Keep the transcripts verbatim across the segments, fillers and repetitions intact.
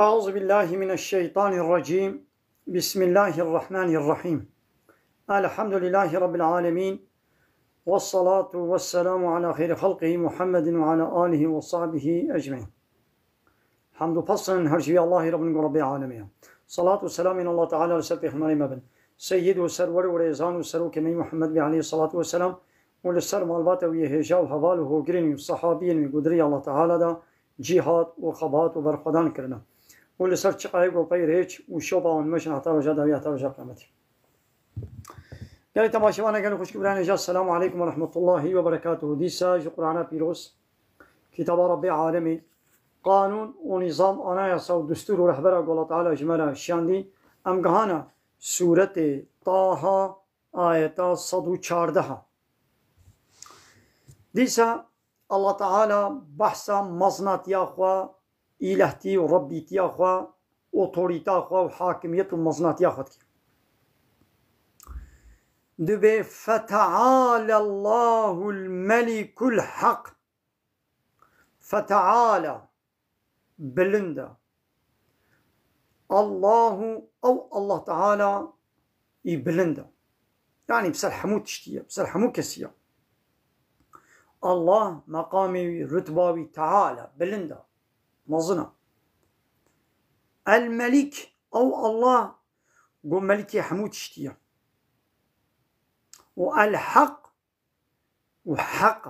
أعوذ بالله من الشيطان الرجيم. بسم الله الرحمن الرحيم. الحمد لله رب العالمين. والصلاة والسلام على خير خلقه محمد وعلى آله وصحبه أجمعين. Hemd û pes in her ji vî Allahî re bin ku Rebbê alemê ye. Salat û selamên Allah Teala li ser Pêxemberê me bin. Seyyid û serwer û rêzan û serokê me Muhammed bê aleyhissalatu vesselam û li ser malbata wî yê hêja û heval û hogirên wî û sehabiyên wî ku di rêya Allah Teala de cîhad û xebat û berxwedan kirine. Û li ser çiqayê ku pey rêç û şopa wan meşin heta roja dawî heta roja qiyametê. Gelê temaşevan, gelê xwişk û birayên hêja, Selamu aleykum ve rahmetullahi ve berekatuhu. Dîsa ji Qur'ana pîroz, kitaba Rebbê alemê, qanûn û nîzam, anayasa û destûr û rehbera ku Allah Teala ji me re şiyandî, em gihana sûretê Taha, ayeta sed û çardeh. Dîsa Allah Teala behsa mezinatiya xwe, îlehtî û rebbîtiya xwe, otorîta xwe û hakimiyet û mezinatiya xwe dike. Dibê, "Feteala Allahul Melikul Hak." Feteala, bilind e. Allahu, ew Allah Teala î bilind e. Yanî bi ser hemû tiştî ye, bi ser hemû kesî ye. Allah, meqamê wî, rutba wî, Teala, bilind e, mezin e. El Melîk, ew Allah, ku melikê hemû tiştî ye. Û El Heq, û heq.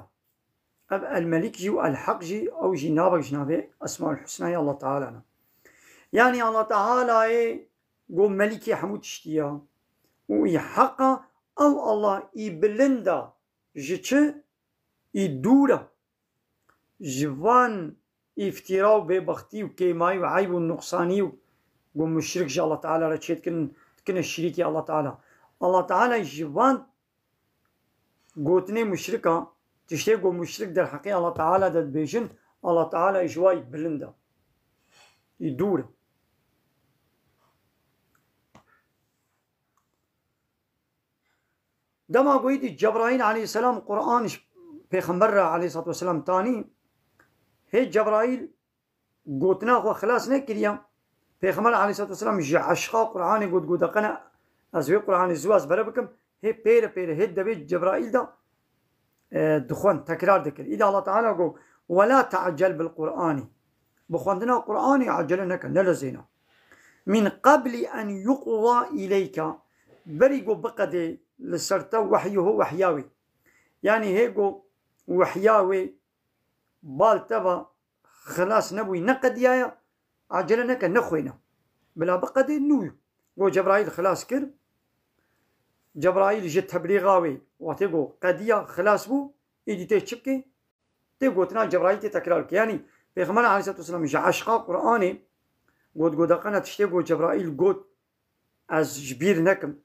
Ev El Melîk jî û El Heq jî, ew jî navek ji navê Esmaul Husnayê Allah Teala ne. Yanî Allah Tealayê ku melikê hemû tiştî ya û î heq a, ew Allah î bilind a ji çi? Î dûr a. Ji van îftîra û bêbextî û kêmayî û eyb û nuqsanî û ku muşrik ji Allah Teala re çêdikin, dikine şirîkê Allah Teala. Allah Teala ji van gotinê muşrika, tiştê ku muşrik derheqê Allah Teala de dibêjin, Allah Teala ji wa î bilind e. Î dûr e. Dema ku îdî Cebraîl aleyhisselam Qur'an ji Pêxember re aleyhissalatu vesselam tanî, hê Cebraîl gotina xwe xilas nekiriye. Pêxember aleyhissalatu vesselam ji eşqa Qur'anê got, got, "Qene ez wê Qur'anê zû ez bere bikim." Hê pêre pêre, hê devê Cebraîl de, e, dixwend, tekrar dikir. Îdî Allah Teala got, "Wela te'cel bil Qur'anî." Bi xwendina Qur'anê acele neke, nelezêne. "Min qeblî en yuqda îleyke." Berî ku biqedê li ser te wehyuhu, wehya wê. Yanî hê ku wehya wê bal te ve xilas nebûyî, neqediyaye, acele neke, nexwêne. Bila biqedê nû. Go Cebraîl xilas kir. Cebraîl ji teblîxa wê, wextê go qediya, xilas bû, îdî tê çi bikê? Tê gotina Cebraîl tê tekrar bikê. Yanî Pêxember aleyhissalatu vesselam ji eşqa Qur'anê got, got, "Qene tiştê go Cebraîl got, ez ji bîr nekim."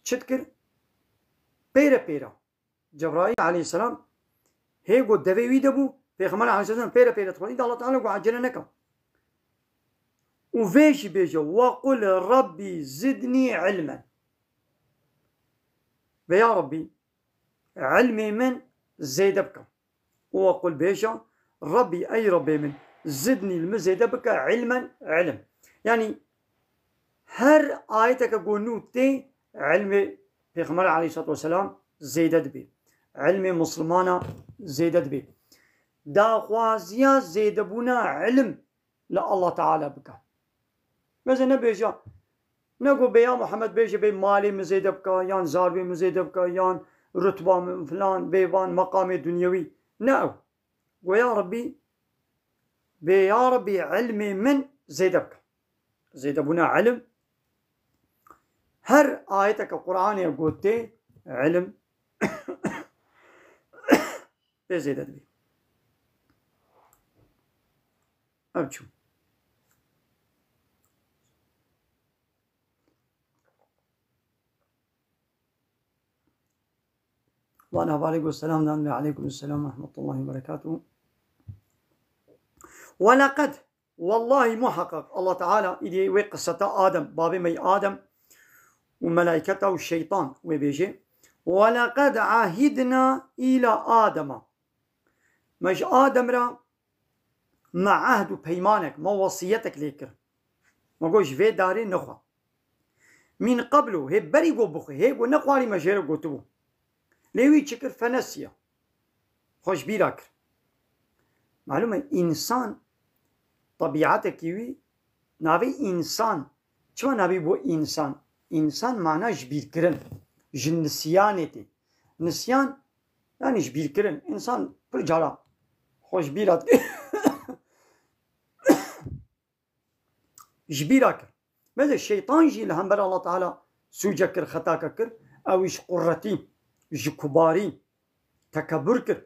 Çi dikir? Pêre pêre. Cebraîl aleyhisselam hê ku devê wî de bû, Pêxember aleyhisselam pêre pêre dixwendî, de Allah Teala ku acele neke. Û vê jî bêje, "Ve qul Rabbî zidnî ilmen." Ve ya Rabbî, ilmê min zêde bike. Û ve qul, bêje, "Rabbî, ey Rabbê min, zidnî, li min zêde bike, ilmen, ilim." Yanî her ayeteke ku nû tê, ilmê Pêxember aleyhissalatu vesselam zêde dibê. Ilmê Muslimana zêde dibê. Daxwaziya zêdebûna ilim li Allah Teala bike. Mesela nebêje, ne ku bê ya Muhammed bêje bê malê min zêde bike, yan zarvê min zêde bike, yan rutba min filan, bê van meqamê dunyewî. Ne ew. Go ya Rabbî, bê ya Rabbî ilmê min zêde bike. Zêdebûna ilim. Her ayeteke Qur'anê gotê ilim pê zêde dibê. Ev çû. Van hevalê got selam dan ve aleykum selam ve rahmetullahi ve berekatuhu. Ve leqed, wellahî muhakkak, Allah Teala îdî wê qiseta Adem, babê me yê Adem û melaîketa û şeytan wê bêjê. Ve leqed ahidna îla Adema. Me ji Adem re me ehd û peymanek, me wesiyetek lê kir. Me got, ji vê darê nexwe. Min qeblu, hê berî got bixwe, hê got nexwarî me jê re gotibû. Lê wî çi kir? Fenesiya. Xwe ji bîra kir. Malûm e, însan, tebîetekî wî, navê însan, çima navê bû însan? Însan mana ji bîrkirin, ji nisiyanê tê. Nisiyan, yanî ji bîrkirin. Însan pir cara xwe ji bîra dike. Ji bîra kir. Meze şeytan jî li hember Allah Teala sûce kir, xetake kir. Ew ji quretî, ji kubarî tekebur kir.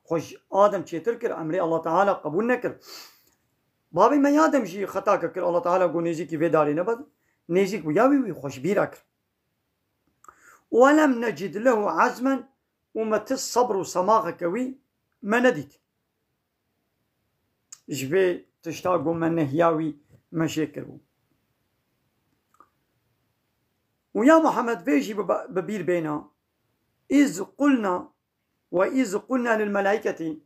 Xwe ji Adem çêtir kir, emrê Allah Teala qebûl nekir. Bavê me Adem jî xetake kir, Allah Teala got nêzîkî vê darê nebe. Nêzîk bû ya wî, wî xwe ji bîra kir. Welem necid lehu azmen, û me ti sebr û semaxeke wî me nedît. Ji vê tişta ku me nehiya wî me jê kiribû. Û ya Muhammed vê jî bi, bi bîr bêne. Îz qulna we îz qulna lil melaîketî,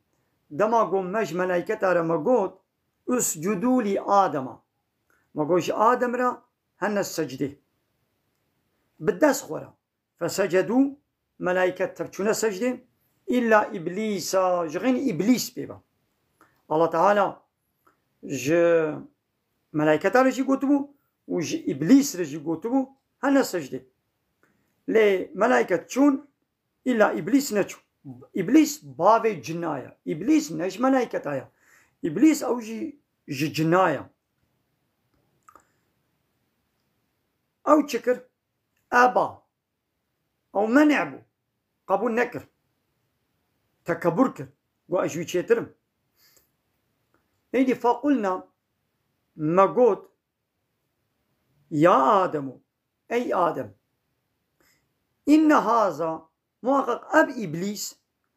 dema ku me ji melaîketa re me got, uscudû lî Adema. Me got ji Adem re hene secdê. Bi dest xwe re. Fesecedû, melaiket tev çûne secdê, îlla îblîsa, ji xeynî îblîs pê ve. Allah Teala ji melaiketa re jî gotibû û ji îblîs re jî gotibû, hene secdê. Lê melaiket çûn, îlla îblîs neçû. Îblîs bavê cina ye. Îblîs ne ji melaiketa ye. Îblîs ew jî ji cina ye. Ew çi kir? Eba. Ew menê bû. Qebûl nekir. Tekebur kir. Got, ez ji wî çêtir im. Êdî fequlna, me got, ya Ademo, ey Adem, inne haza, muhaqqeq ev îblîs,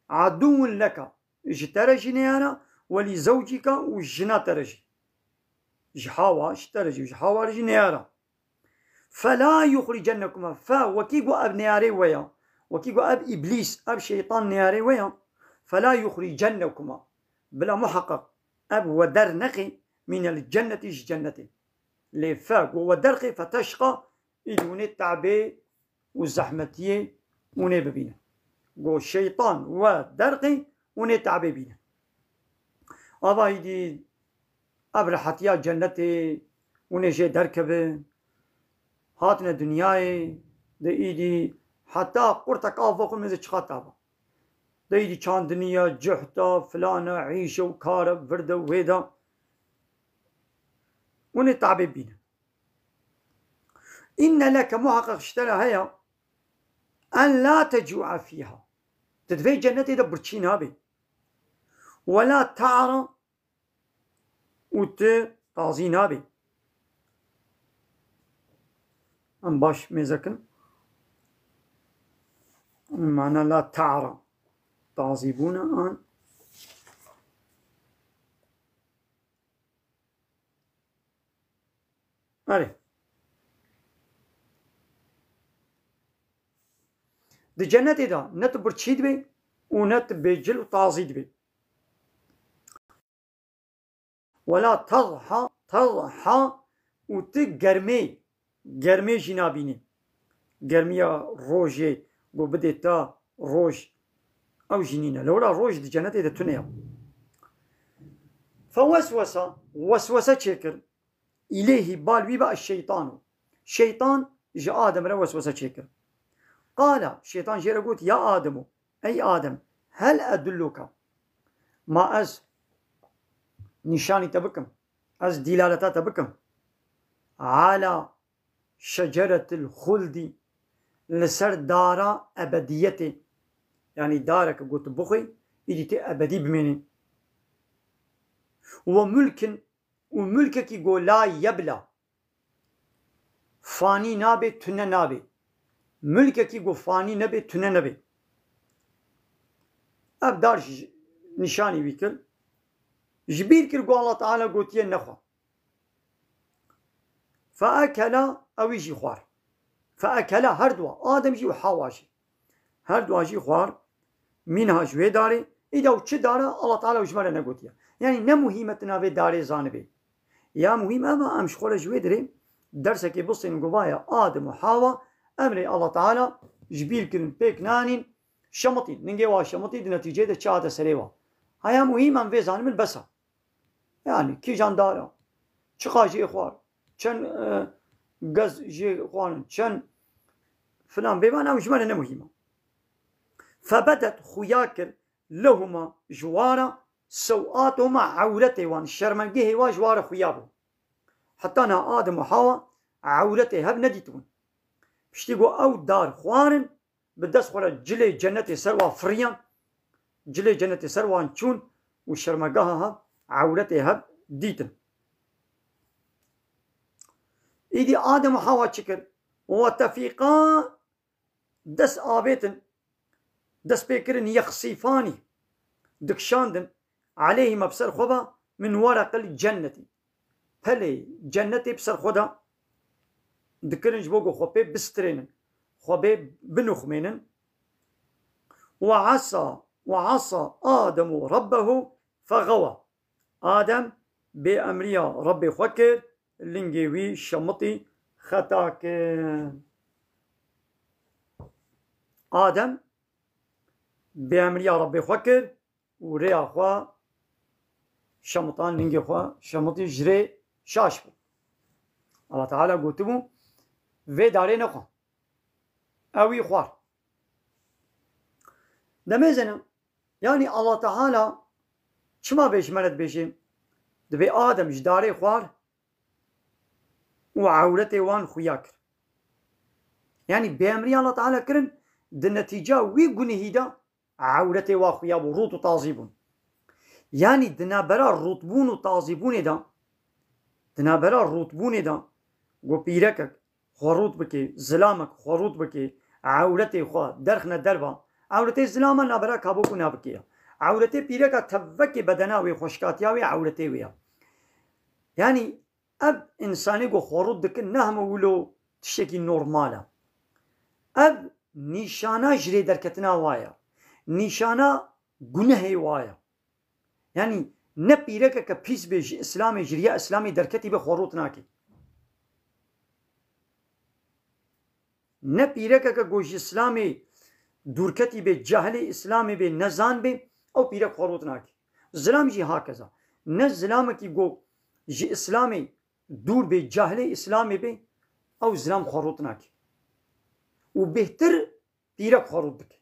aduwun leke, ji te re jî neyara, we lî zewcîka û jina te re jî. Ji Hawa, ji te re jî, ji Hawa re jî neyara. Fela yuxricennekuma. Fe, wekî ku ev neyarê we ya, wekî ku ev îblîs, ev şeytan neyarê we ya, fela yuxricennekuma. Bila muheqeq ev we der nexê mînel cennetî ji cennetê. Lê fe ku we derxê feteşqa, îdî hûnê te'bê û zehmetiyê hûnê bibînin. Go şeytan we derxê hûnê te'bê bînin. Ava îdî ev rehetiya cennetê hûnê jê derkevin. Hatine dinyayê, de îdî heta qurtek av vexwe meze çiqa tava. De îdî çandiniya, cuhta, filana, îşe û kare, virde û wêda. Hûnê te'bê bînin. Înne leke, muheqeq ji te re heye, en la tecû'a fîha. Tu di vê cennetê de birçî nabî. We la te'ra, û tu tazî nabî. Em baş mêze kin. Mana la te'ra. Tazî bûne an. Erê. Di cennetê de ne tu birçî dibê û ne tu bêcil û tazî dibê. Wela tezha, tezha û tu germê, germê jî nabînî. Germiya rojê, ku bidê te roj, ew jî nîne. Lewra roj di cennetê de tune ya. Feweswesa, weswese çêkir. Îlêhî, bal wî be eşşeytanu. Şeytan ji Adem re weswese çêkir. Qala, şeytan jê re got, ya Ademo, ey Adem, hel edulluka, ma ez nîşanî te bikim, ez dîlaleta te bikim, ala şeceretil xuldî, li ser dara ebediyetê, yanî dareke got bixwî, îdî tê ebedî bimênî. Ve mulkin, û mulkekî go la yebla, fanî nabê, tune nabê. Mulkekî go fanî nebê, tune nebê. Ev dar ji nîşanî wî kir. Ji bîr kir ku Allah Teala gotiye nexwe. Feekela, ewî jî xwar. Feekela, her dua, Adem jî û Hawa jî. Her dua jî xwar. Mînha ji wê darê, îda û çi dara Allah Teala ji me re negotiye. Yanî ne muhîm e tu navê darê zanibê. Ya muhîm ev e, em ji xwe re ji wê dirê dersekê bistînin ku vaye Adem û Hawa emrê Allah Teala ji bîr kirin, pêk nanîn, şemitîn. Ningê wa şemitî, di netîceyê de çi hate serê wa. Haya muhîm em vê zanibin bes e. Yanî kîjan dar e, çiqa jê xwar, çend, e, gez jê xwarin, çend filan bêvan, ew ji me re ne muhîm e. Febedet, xuya kir, lehuma, ji wa re, sewatuhuma, ewretê wan, şermegehê wan ji wa re xuya bû. Heta niha Adem û Hawa ewretê hev nedîtibûn. Piştî ku ew dar xwarin, bi dest xwe re cilê cenetê ser wan firiyan, cilê cenetê ser wan çûn û şermegeha hev, ewretê hev dîtin. Îdî Adem û Hawa çi kir? Ve tefîqa, dest avêtin, dest pê kirin, yexsîfanî, dikişandin, aleyhîma, bi ser xwe ve, min wereqil cennetî, pelê cennetê bi ser xwe de dikirin, ji bo ku xwe pê bistirênin, xwe pê binuxmênin. Ve asa, ve asa Ademu Rabbehu fegawa. Adem bê emriya Rebbê xwe kir, lingê wî şemitî, xeta kir. Adem bê emriya Rebbê xwe kir û rêya xwe şemitan, lingê xwe şemitî, ji rê şaş bû. Allah Teala gotibû, vê darê nexwe. Ew wî xwar. Demê zene, yanî Allah Teala çima vê ji me re dibêje, dibê Adem ji darê xwar û ewretê wan xuya kir? Yanî bêemrî Allah Teala kirin, di netîca wî gunehî de ewretê wa xuya bû, rût û tazî bûn. Yanî di navbera rûtbûn û tazîbûnê de, di navbera rûtbûnê de, ku pîrekek xwe rût bike, zilamek xwe rût bike, ewretê xwe derxine derva, ewretê zilama navbera kabok û navkê ye. Ewretê pîreka tevekê bedena wê, xweşkatiya wê, ewretê wê ye. Yanî ev însanê ku xwe rût dikin ne hema wilo tiştekî normal e. Ev nîşana ji rê derketina wa ye. Nîşana gunehê wa ye. Yanî ne pîrekeke pîs bê ji Îslamê, ji riya Îslamê derketî be, xwe rût nake. Ne pîrekeke ku ji Îslamê dûrketî bê, cahilê Îslamê bê, nezan bê, ew pîrek xwe rût nake. Zilam jî hakeza. Ne zilamekî ku ji Îslamê dûr bê, cahilê Îslamê bê, ew zilam xwe rût nake. Û bêhtir pîrek xwe rût dike.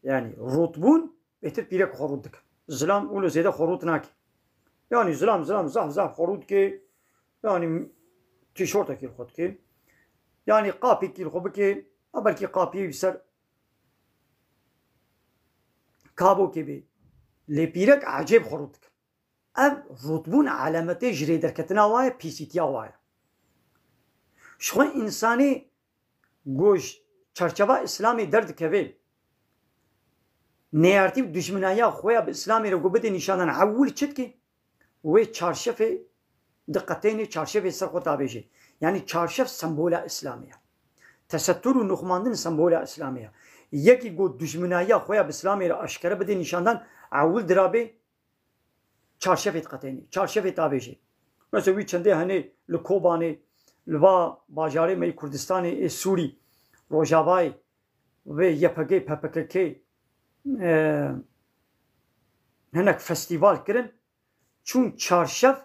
Yanî rûtbûn bêhtir pîrek xwe rût dike. Zilam wilo zêde xwe rût nake. Yanî zilam, zilam zaf zaf xwe rût dike. Yanî tîşortekî li xwe dike. Yanî qapîkî li xwe bike. A belkî qapiyê wî ser kabokê bê. Lê pîrek ecêb xwe rût dike. Ev rûtbûn alametê ji rê derketina wa ye, pîsîtiya wa ye. Ji xwe însanê ku ji çarçeva Îslamê derdikeve, neyartî û dijminahiya xwe ya bi Îslamê re ku bide nîşandan, ewil çi dike? Wê çarşefê diqetênê, çarşefê ser xwe davêje. Yanî çarşef sembola Îslamê ye. Tesettur û nuxmandin sembola Îslamê ye. Yekî ku dijminahiya xwe ya bi Îslamê re aşkere bide nîşandan, ewil dirabê çarşefê diqetênê, çarşefê davêjê. Mesela wî çendê henê li Kobanê, li va bajarê me yê Kurdistanê ê Sûrî, Rojavayê, vê Y P G, P P K K, e, hinek festîval kirin, çûn çarşef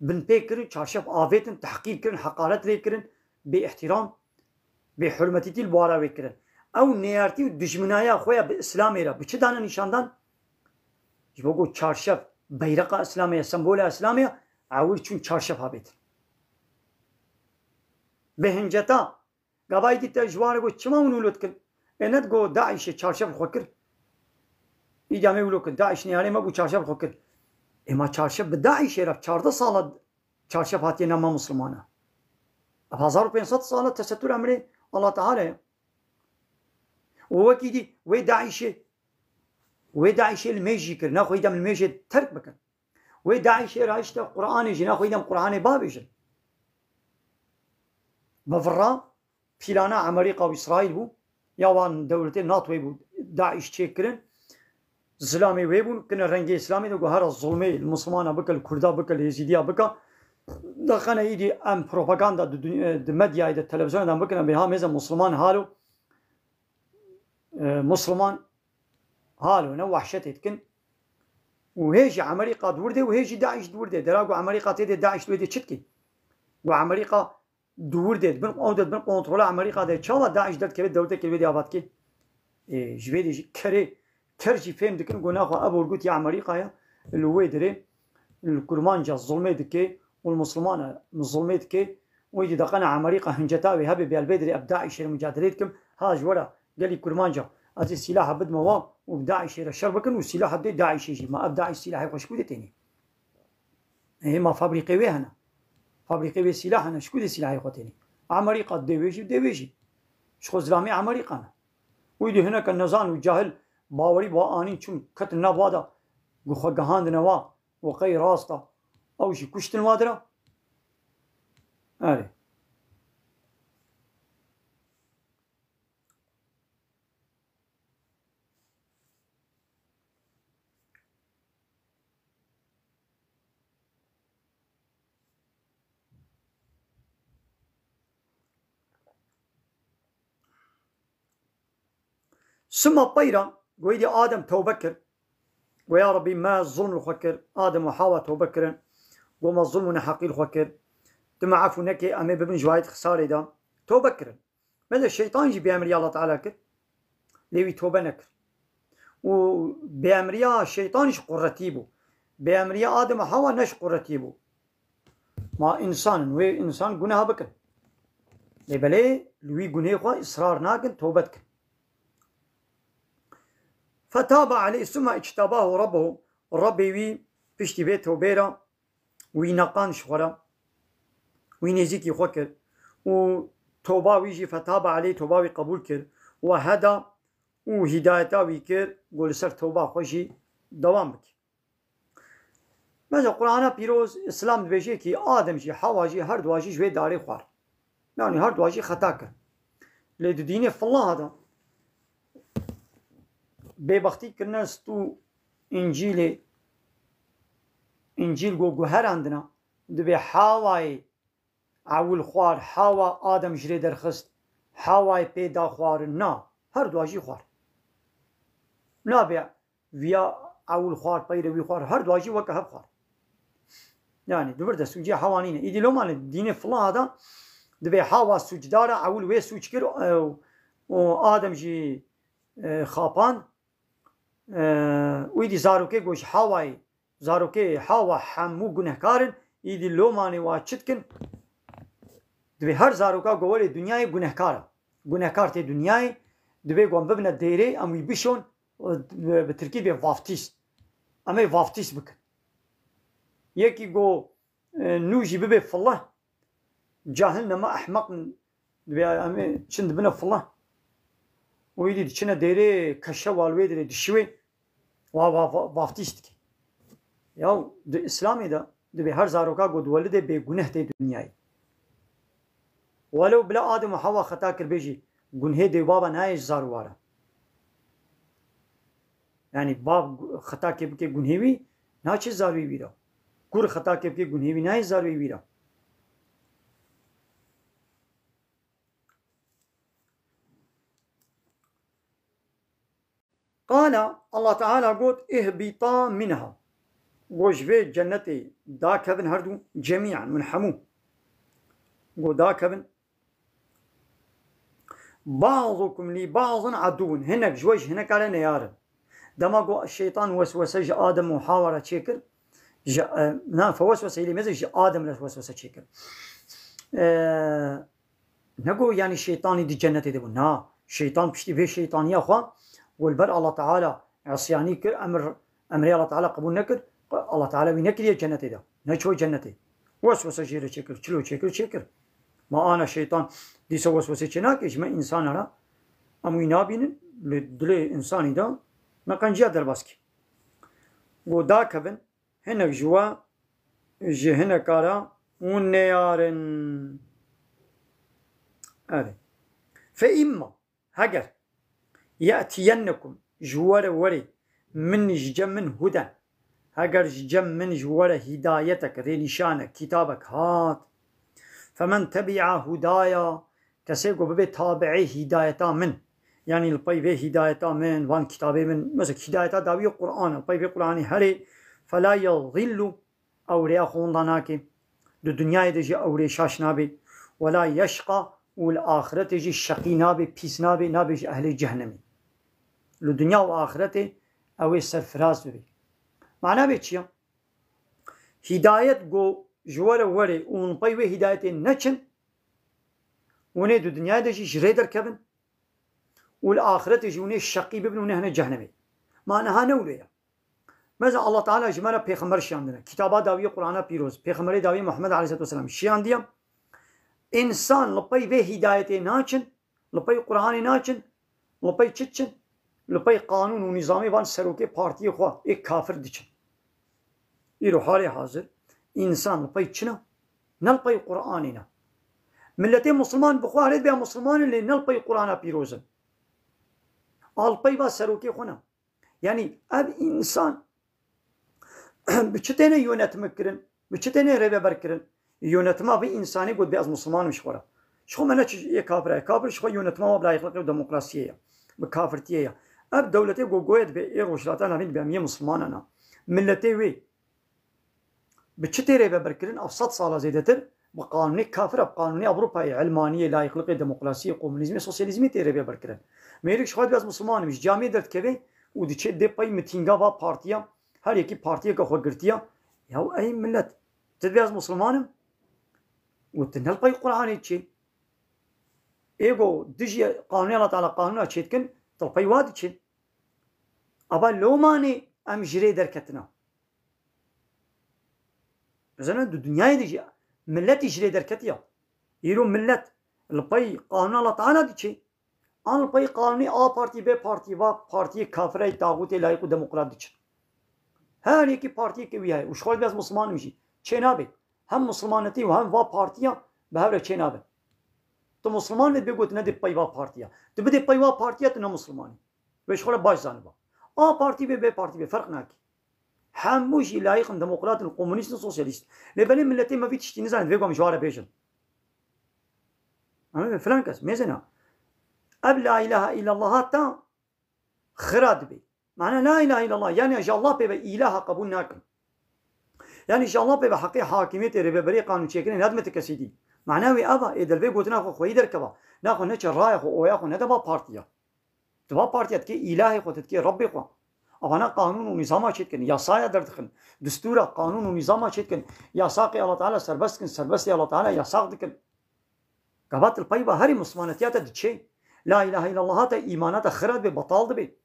binpê kirin, çarşef avêtin, tehqîr kirin, heqaret lê kirin, bêîhtîram, bêhurmetîtî li wara wê kirin. Ew neyartî û dijminaya xwe ya bi Îslamê re bi çi dane nîşandan? Ji bo ku çarşef beyreqa Îslamê ye, sembola Îslamê ye, ewil çûn çarşef avêtin. Bi hinceta Gavayî dî te ji wan re got, çima hûn wilo dikin? Ê ne digo DAIŞê çarşef li xwe kir? Îdî em ê wilo kin. DAIŞ neyarê me bû, çarşef li xwe kir. Ê ma çarşef bi DAIŞê re çardeh sala çarşef hatiye nama misilmana. Ev hezar û pênc sed sala tesettur emrê Allah Teala ye. Û wekî dî wê DAIŞê, wê DAIŞê li mêj jî kir. Nexweyî dem li mêjê terk bikin. Wê DAIŞê rahişte Qur'anê jî, nexweyî dem Qur'anê bavêjin. Bi vira pîlana Amerîka û Îsraîl bû, ya wan dewletê NATOyê bû DAIŞ çêkirin. zilamê wê bûn, kine rengê Îslamê de, got, hera zulmê li Mislimana bike, li Kurda bike, li Êzîdiya bike. Daqene îdî em propaganda di duny-, di medyayê de, televizyonê de em bikine, bê ha mêze Misliman halo, e, Misliman halo ne wehşetê dikin. Û hê jî Emerîka di wir de û hê jî DAIŞ di wir de. Dera ku Emerîka tê de, DAIŞ di wê de çi dike? Ku Emerîka di wir de, di bin, ew de di bin kontrola Emerîka de, çawa DAIŞ derdikeve dewleteke li wê de ava dike? Ê, ji vê de jî kerê, ker jî fêm dikin ku naxwe ev orgut ya Emerîka ye, li wê derê li Kurmanca zulmê dike û li Mislimana zulmê dike û êdî daqene Emerîka hinceta wê hebe bê, li vê derê ev DAIŞê re mucadelê dikim, ha ji we re gelî Kurmanca ez ê sîlaha bidime wan û bi DAIŞê re şer bikin û sîlaha bidê DAIŞê jî. Ma ev DAIŞ sîlahê xwe ji ku de tênê? Ê, ma fabrîqê wê hene? Fabrîqê wê sîlah hene, ji ku dê sîlahê xwe tênê? Amerîka dê wê jî, dê wê jî. Ji xwe zilamê Amerîka ne. Wî dî hineke nezan û cahil bawerî bi anîn çûn ketin nav wa de, ku xwe gihandine wa, û qey rast e. Ew jî kuştin wa dira. Erê. Sima peyra, goyê dî Adem tewbe kir. Go ya Rebî, me zulm li xwe kir. Adem û Hawa tewbe kirin. Go me zulm û neheqî li xwe kir. Tu me efû nekê, em ê bibin ji wayê xisarê de. Tewbe kirin. Meze şeytan jî bêemriya Allah Teala kir. Lê wî tobe nekir. Û bêemriya şeytan ji quretî bû. Bêemriya Adem û Hawa ne ji quretî bû. Ma însan in, wê însan guneha bikin. Lê belê li wî gunehê xwe israr nakin, tobe dikin. Fetabe aleyh, summa ictebahu Rabbuhu. Rabbê wî piştî vê tewbê re wî neqand ji xwe re, wî nêzîkî xwe kir û toba wî jî fetabe aleyh, toba wî qebûl kir, we heda û hîdayeta wî kir, ku li ser toba xwe jî dewam bike. Mesela Qur'ana Pîroz, Îslam dibêje ki Adem jî, Hawa jî, her dua jî ji wê darê xwar. Yanî her dua jî xeta kir. Lê di dînê filaha de bêbextî kirine stû Încîlê, Încîl go guherandina, dibê Hawayê ewil xwar, Hawa Adem ji rê derxist, Hawayê pê da xwarin. Na, her dua jî xwar. Nabe viya ewil xwar, peyre wî xwar, her dua jî weke hev xwar. Yani, di vir de sûcê Hawa nîne. Îdî loma li dînê filaha de dibê Hawa sûcdar e, ewil wê sûc kir, e, û Adem jî, e, xapan. E, û îdî zarokê go ji Hawayê, zarokê Hawa hemû gunehkar in, îdî lomanê wa çi dikin? Dibê her zaroka go welê dinyayê gunehkar e. Gunehkar tê dinyayê, dibê go em bibine dêrê, em wî bişon, bi, bi tirkî dibê vaftîs. Em ê vaftîs bikin. Yekî go, e, nû jî bibê fileh, cahil nema ehmeq, dibê em ê çin dibine fileh. Û îdî diçine dêrê keşe wa li wê derê dişiwê. Wa, wa, wa, vaftîs dike. Ya di Îslamê de dibê her zaroka ku diwelidê bêguneh tê dinyayê. Welew bila Adem û Hawa xeta kiribê jî, gunhê dê û baba nayê ji zar û wara. Yani bab gu-, xetakê bike gunhê wî, naçe zar wî wîra. Kur xetakê bike gunhê wî, nayê zar wî wîra. Qala, Allah Teala got, "Ihbita minha." Got, "Ji vê cennetê dakevin herdu, cemîan, hûn hemû." Got, "Dakevin." "Ba'dukum li ba'din aduvun." Hinek ji we ji hineka re neyar in. Dema got şeytan weswese ji Adem û Hawa re çêkir, ji, e, na, feweswese ilê meze ji Adem re weswese çêkir. E, Nego, yani, şeytanî di cennetê de bû. Na, şeytan piştî vê şeytaniya xwe, we li ber Allah Teala isyanî kir, emir, emrê Allah Teala qebûl nekir, Allah Teala wî nekiriye cennetê de. Neçû cennetê. Weswese jê re çêkir, çilo çêkir, çêkir. Ma ana şeytan dîsa weswese çê nake, ji me însana re em wî nabînin, li dilê însanî de me qenciya derbas kir. Got, dakevin, hinek ji we, ji hineka re hûn neyar in. Erê. Fe îmma, heger, ye'tiyennekum, ji we re werê, Min ji cem min huden. Heger ji cem min ji we re hîdayetek, rênîşanek, kitabek hat. Femen tebi'a hudaya, kesê ku bibe tabi'ê hîdayeta min. Yanî li pey vê hîdayeta min, van kitabê min, mesela hîdayeta dawî Qur'an, li pey vê Qur'anê herê, fela yadillu, ew rêya xwe winda nake. Di dinyayê de jî ew rê şaş nabe. Wela yeşqa, û li axiretê jî şeqî nabe, pîs nabe, nabe ji ehlê cehnemê. Li dinya û axiretê ew ê serfiraz bibe. Mana vê çi ya? Hîdayet go ji we re were û hûn pey wê hîdayetê neçin, hûn ê di dinyayê de jî ji rê derkevin û li axiretê jî hûn ê şeqî bibin û nehne cehnemê. Ma niha ne wilo ye. Mesela Allah Teala ji me re pêxember şiyandine. Kitaba dawiyê Qur'ana pîroz, pêxemberê dawiyê Muhammed aleyhisselatu vesselam şiyandiye. Însan li pey vê hîdayetê naçin, li pey Qur'anê naçin, li pey çi diçin? Li pey qanûn û nîzamê van serokê partiyê xwe ê kafir diçin. Îro halê hazir însan li pey çi ne? Ne li pey Qur'anê ne. Miletê Musulman bi xwe herê dibe Musulman in, lê ne li pey Qur'ana pîroz in. A li pey va serokê xwe ne. Yanî ev însan bi çi têne yönetimi kirin, bi çi têne rêveber kirin? Yönetima vî însanî got bê ez Musulman im ji xwe re. Ji xwe me ne çi yê kafir e. Kafir ji xwe yönetima we bi layıklıkê û demokrasiyê ye. Bi kafirtiyê ye. Ev dewletê gogoyê dibe ê Rojhilata Navîn dibe em yê Musulmanan a. Miletê wê bi çi tê rêveberkirin? Ev sed sala zêdetir bi qanûnê kafir, bi qanûnê Ewropayê, ilmaniyê, layıklıkê, demokrasiyê, komunîzmê, sosyalîzmê tê rêveberkirin. Mêrik ji xwe dibê ez Musulman im, ji camiyê derdikeve û diçe dê pey mitînga va partiya, her yekî partiyeke xwe girtiya. Ya ey millet, tu dibê ez Musulman im û tu ne li pey Qur'anê diçê. Ê go dijî qanûnê Allah Teala qanûna çêdikin, tu li pey wa diçin. Ava lomanê em ji rê derketina. Mesela di dinyayê de jî milletî ji rê derketiya. Îro millet li pey qanûna Allah Teala diçe. An li pey qanûnê A partî, B partî, va partiyê kafireyê, taxûtê, layîq û demokrat diçin. Her yekî partiyeke wî heye û ji xwe dibê ez Musulman im jî. Çê nabe. Hem Musulmanetî û hem va partiya bi hev re çê nabe. Tu Musulman vê dibê got nedê pey va partiya. Tu bidê pey va partiya, tu ne Musulman î. Wê ji xwe re baş zaniba. A partî be, B partî be, ferq nake. Hemû jî layîq in, demokrat in, komunîst in, sosyalîst. Lê belê miletê me vî tiştî nizanin, divê ku em ji wan re bêjin. Anladın? Filan kes, mêzena. Ev la ilahe illallah ta xira dibe. Mana la ilahe illallah, yani ji Allah pê ve ilaha qebûl nakin. Yani ji Allah pê ve heqê hakimiyetê, rêveberiyê, qanûnçêkirinê nedimete kesî dî. Mana wê ev e, ê delvê gotina xwe xweyî derkeva. Naxwe neçe raya xwe, oya xwe nede va partiya. Di va partiya dikê îlahê xwe, dikê Rebbê xwe. Evana qanûn û nîzama çêdikin, yasaya derdixin. Distûra, qanûn û nîzama çêdikin. Yasaqê Allah Teala serbest dikin, serbestê Allah Teala yasaq dikin. Gava tu li pey va herî Muslimanetiya te diçê. La ilahe illallah te, îmana te xira dibe, betal dibe.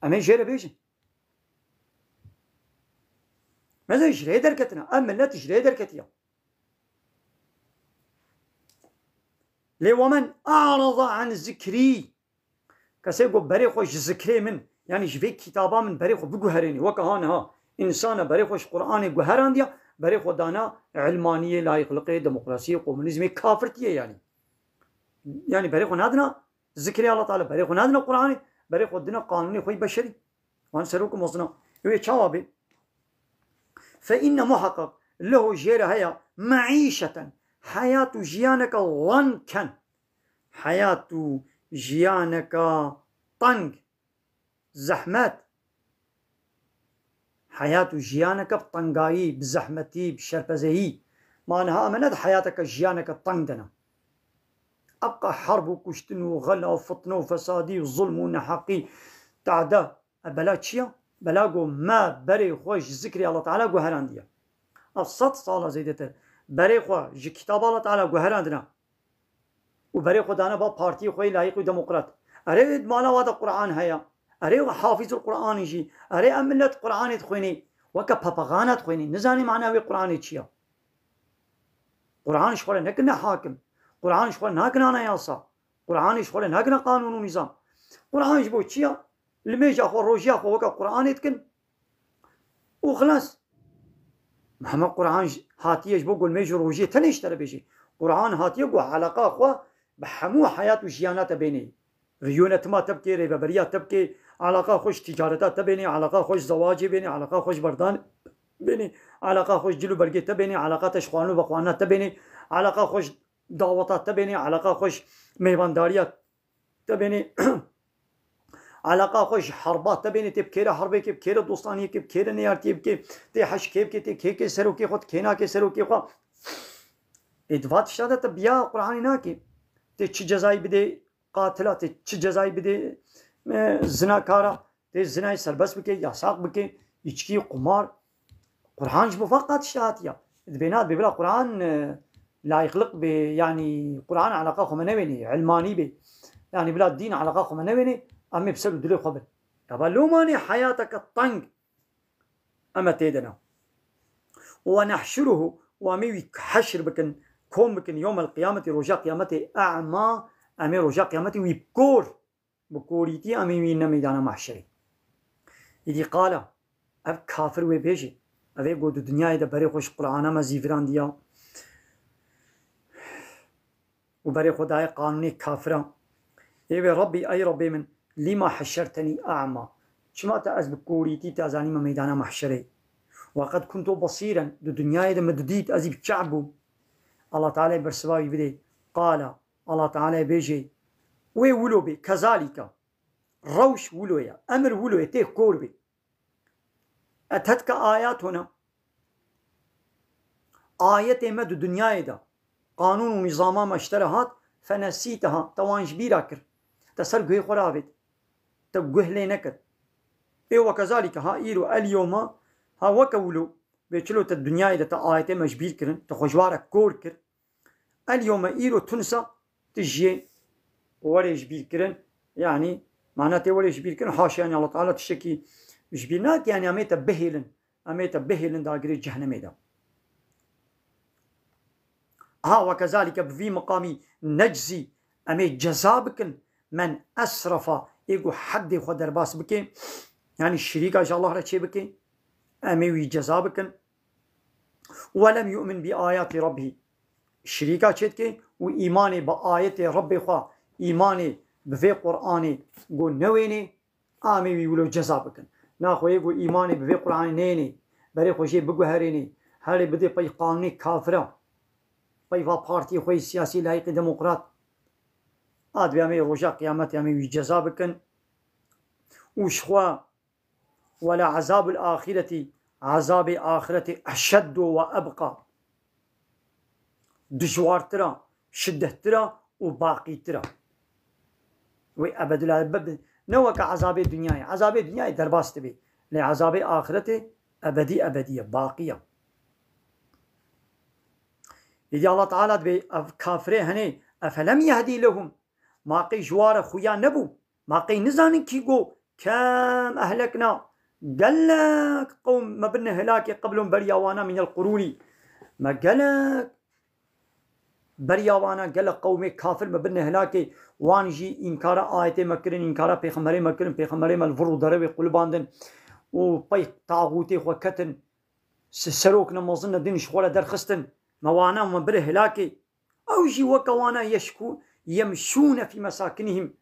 Em ê jê re bêjin. Mesela ji rê derketina. Ev millet ji rê derketiya. Lê we men a'rada an zikrî. Kesê ku berê xwe ji zikrê min, yanî ji vê kitaba min berê xwe biguherênê. Weke ha niha însan e berê xwe ji Qur'anê guherandiya, berê xwe dana ilmaniyê, layîqliqê, demokrasiyê, komunîzmê, kafirtiyê yanî. Yanî berê xwe nadina zikrê Allah Teala, berê xwe nadina Qur'anê, berê xwe dina qanûnê xwe yî beşerî. Wan serok û mezina. Wê çawa bê? Fe inne muheqeq leho jê re heye meîşeten, heyat û jiyaneke wen ken. Heyat û jiyaneke teng, zehmet. Heyat û jiyaneke bi tengayî, bi zehmetî, bi şerpezeyî. Ma niha em ne di heyateke, jiyaneke teng de ne. Ebqa herb û kuştin û xela û fitne û fesadî û zulm û neheqî, tade. E, bela çi ya? Bela ku me berê xwe ji zikrê Allah Teala guherandiye. Ev sed sala zêdetir berê xwe ji kitaba Allah Teala guherandine û berê xwe dane ba partiyê xwe yê layîq û demokrat. Erê, di mala wa de Qur'an heye. Erê, we hafîzul Qur'an in jî. Erê, ev millet Qur'anê dixwênê. Weke papagana dixwênê. Nizanê mana wê Qur'anê çi ya. Qur'an ji xwe re nekirine hakim. Qur'an ji xwe re nakirine anayasa. Qur'anê ji xwe re nakirine qanûn û nîzam. Qur'an ji bo çi ya? Limêja xwe, rojiya xwe weke Qur'anê dikin û xilas. Hema Qur'an ji, hatiye ji bo ku limêj û rojiyê tenê ji te re bêjê. Qur'an hatiye ku eleqa xwe bi hemû heyat û jiyana te bênê. Yönetima te bikê, rêveberiya te bikê, Eleqa xwe ji ticareta te bênê, eleqa xwe ji zewacê bênê, eleqa xwe ji berdan bênê, eleqa xwe ji cil û bergê te bênê, eleqa te ji xwarin û vexwarina te bênê, eleqa xwe ji daweta te bênê, eleqa xwe ji mêvandariya te bênê, eleqa xwe ji herba te bênê, tê bi kêre herbêkê, bi kêre dostaniyekê, bi kêre neyartiyê bikê, tê heşkê bikê, tê kêkê serokê xwe, tê kênakê serokê xwe. Ê di va tişta de te biya Qur'anê nakê. Tê çi cezayî bidê qatila, tê çi cezayî bidê, e, zinakara, tê zinayê serbest bikê, yasak bikê, îçkî, qumar. Qur'an ji bo va qat tişta hatiya. Dibê na, dibê bila Qur'an, e, layıklık bê, yanî Qur'an eleqa xwe me newênê, ilmanî bê. Yanî bila dîn eleqa xwe me newênê, em ê bi ser û dilê xwe bin. Ya ba lomanê heyateke teng em ê tê de ne. Ve nehşuruhu, û em ê wî heşr bikin, kom bikin, yewmel qiyametî, roja qiyametê, a'ma, em ê roja qiyametê wî bi kor, bi korîtî em ê wî ne meydana mahşerê. Îdî qala, ev kafir wê bêjê, ev ê got di dinyayê de berê xwe ji Qur'ana me zîvirandiya û berê xwe daye qanûnê kafira. Ê wê Rabbî, ey Rabbê min, lîma heşertenî a'ma? Çima te ez bi korîtî te zanîme meydana mahşerê? Ve qed kuntu basîren, di dinyayê de min didît, ez î bi çav bûm. Allah Teala bersiva wî bidê. Qala, Allah Teala bêjê, wê wilo bê, kezalîka. Rewş wilo ye, emir wilo ye, tê kor bê. Etetka ayatuna. Ayetê me di dinyayê de, qanûn û nîzama me ji te re hat, fenesîteha, te wan ji bîra kir. Te ser guhê xwe re avêt. Te guh lê nekir. Ê we kezalîke, ha îro, el yewma, ha weke wilo, bê çilo te dinyayê de te ayetê me ji bîr kirin, te xwe ji wa re kor kir. El yewme, îro, tunsa, tu jiyê, werê ji bîr kirin. Yanî, mana tê werê ji bîr kirin, haşa, yanî Allah Teala tiştekî ji bîr nake, yanî em ê te bihêlin. Em ê te bihêlin dagirê cehennemê de. Ha, ve kezalike, bi vî miqamî, neczî, em ê ceza bikin, men esrefa, ê ku heddê xwe derbas bike, yanî şirîka ji Allah re çê bike, em ê wî ceza bikin. Ve lem yu'min bi ayati Rabbî. Şirîka çêdike û îmanê bi ayetê Rebbê xwe, îmanê bi vê Qur'anê ku newênê, amê wî wilo ceza bikin. Naxwe yê ku îmanê bi vê Qur'anê nênê, berê xwe jê biguherênê, herê bidê pey qanûnê kafira, pey va partiyê xwe yê siyasî layîqî demokrat. A dibê amê roja qiyametê amê wî ceza bikin. Û ji xwe Wela ezabul axireti, ezabê axireti eşeddu ve ebqa. Dijwartira, şiddettira û baqîtira. Wê ebedul ebed, ne weke ezabê dinyayê. Ezabê dinyayê derbas dibe. Lê ezabê axireti ebedî ebedî ye, baqî ye. Îdî Allah Teala dibê ev kafirê henê, efelem yehdî lehum, ma qey ji wa re xuya nebû? Ma qey nizanin kî got, kem ehlekna, gelek qewm me birine helakê qeblon beriya wana minel qurûnî. Me gelek beriya wana, gelek qewmê kafir me birine helakê, wan jî înkara ayetê me kirin, înkara pêxemberê me kirin, pêxemberê me li vir û derewê qulibandin û pey taxûtê xwe ketin, se-, serokne mezin ne din ji xwe re derxistin. Me wana me bire helakê. Ew jî weke wana yeşkû-, yemşûne fî mesakinihim.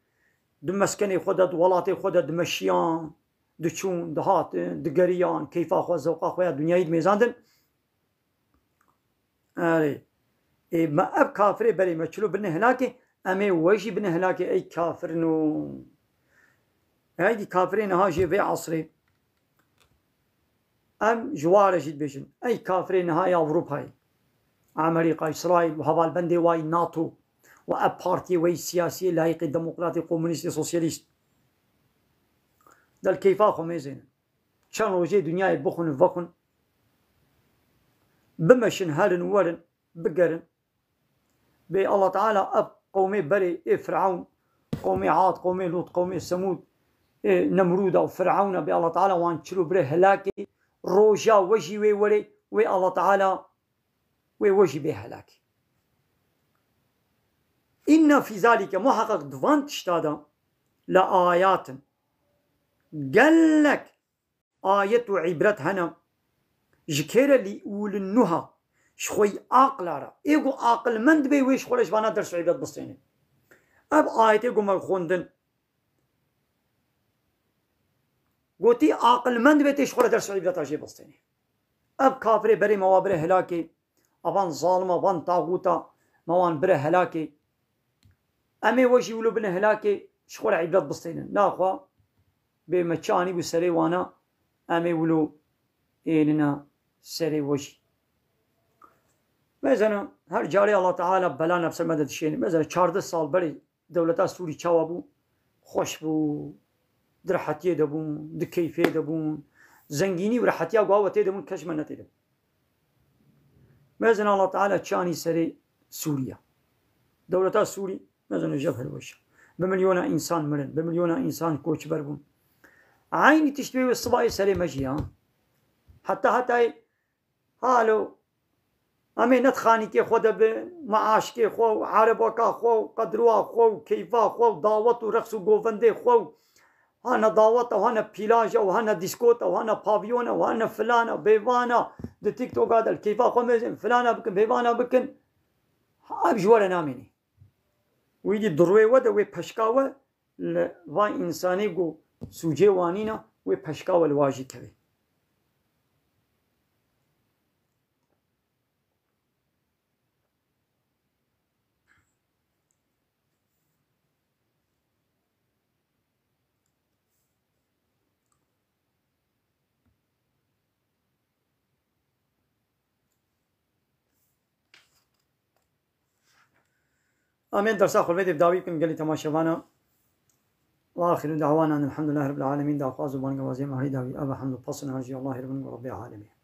Di meskenê xwe de, di welatê xwe de dimeşiyan, diçûn, dihatin, digeriyan, keyfa xwe, zewqa xwe ya dinyayî dimêzandin. Erê. Ê, me ev kafirê berê me çilo bine helakê, em ê we jî bine helakê, ey kafirino. Heydî kafirê niha jê vê esrê. Em ji wa re jî dibêjin, ey kafirê niha ya Ewropayê, Amerîka, Îsraîl û hevalbendê wa yî NATO û ev partiyê we yî siyasiyê, layîqê, demokratê, komunîstê, sosyalîst. Del keyfa xwe mêzênin. Çend rojê dinyayê bixwin û vexwin. Bimeşin, herin, werin, bigerin. Bê Allah Teala ev qewmê berê ê Firewn, qewmê Ad, qewmê Lût, qewmê Semûd, ê Nemrûda û Firewna bê Allah Teala wan çilo bire helakê, roja we jî wê werê, wê Allah Teala wê we jî bê helakê. Înne fî zalîke, muheqeq di van tişta de, le ayatin, gelek ayet û îbret hene ji kê re? Li ulin nuha, ji xwe yî aqila re. Ê ku aqilmend be wê ji xwe re ji vana ders û îbret bistêne. Ev ayetê ku me xwendin, Gotî, aqilmend be tê ji xwe re ders û îbreta jê bistêne. Ev kafirê berê me wa bire helakê, a van zalima, van taxûta me wan bire helakê. Em ê we jî wilo bine helakê, ji xwe re îbret bistênin. Naxwe bê me çi anîbû serê wana, em ê wilo ênina serê we jî. Mezena her carê Allah Teala bela nefse me de dişêne. Mezena çardeh sal berê dewleta Sûrî çawa bû? Xweş bû, di rehetiyê de bûn, di keyfê de bûn. Zengînî û rehetiya ku awe tê de bûn, keş me ne tê de bû. Mezin Allah Teala çi anî serê Sûriye. Dewleta Sûrî, mezin û jev hilweşa. Bi milyona însan mirin, bi milyona însan koçber bûn. Eynî tişt wê wê sibayê serê me jî ya. Heta hetayê halo, em ê ne di xanîkê xwe de bin, me aşkê xwe û erebeka xwe û qedroa xwe û keyfa xwe û dawet û reqs û govendê xwe û hane dawet û hane pîlaja û hane dîskota û hane pavyona û hane filana, bêvana, di TikToka de li keyfa xwe mêzin, filana bikin, bêvana bikin. Ev ji we re namênî. Wî dî di rûyê we de wê peşka we li van însanê ku sûcê wanîna, wê peşka we li wa jî kevê. Amên, dersa xwe vê dê bi dawî bikin gelî temaşevana. Wa axiru da'wana elhamdulillahi rabbil alemîn. Daxwaz û bangewazê me herî dawî. Eva hemd û pasûna jî Allahê ribin û Rabbê alemê.